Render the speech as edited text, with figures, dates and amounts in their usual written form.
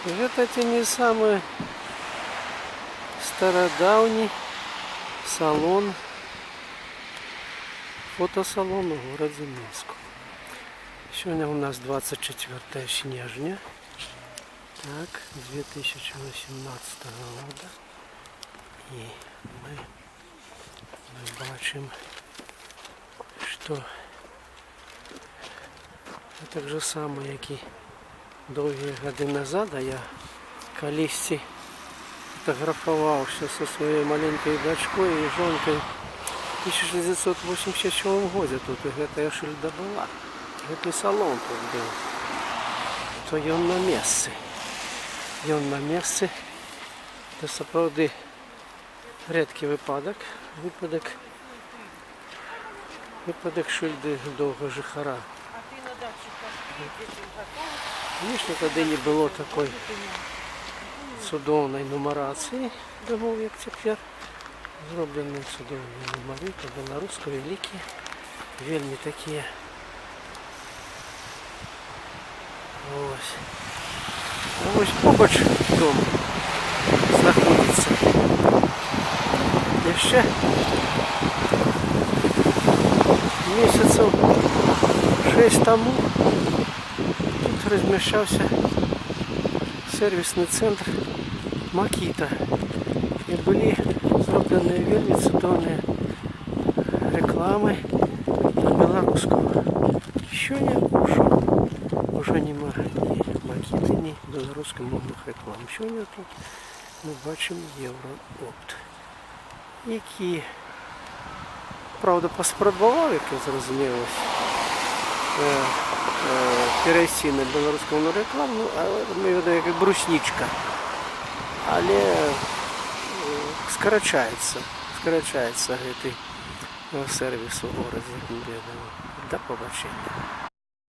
Гэта ці не самы старадаўні салон, фотасалон у горадзе Мінску. Сёння у нас 24 снежня, так, 2018 года. І мы бачым, што так же само, як і доўгія гады назад, а я калісьці фотаграфаваўся са сваёй маленькай дачкой і жонкай в 1987 годзе тут, і гэтая шыльда была. Гэты салон тут быў. То ён на месцы. Ён на месцы. Это сапраўды рэдкі выпадак. Выпадак шыльды доўгажыхара. Конечно, тады не было такой цудоўнай нумарацыі дамоў, як цяпер. Зроблены цудоўныя нумары, па-беларуску вялікія, вельмі такія. Ось. А вось побач дом знаходзіцца. Яшчэ месяцаў 6 таму тут размяшчаўся сервісны цэнтр Макіта. І былі зробленыя вельмі цудоўныя рэкламы па-беларуску. Сёння ўжо няма ні Макіты, ні беларускамоўных рэклам. Сёння тут мы бачым Еўраопт, які, праўда, паспрабаваў, як я зразумеў, перайсці на беларускамоўную рэкламу, але мы ведаем, як бруснічка. Але скарачаецца гэты сервіс у горадзе, як мы ведаем. Да пабачэння.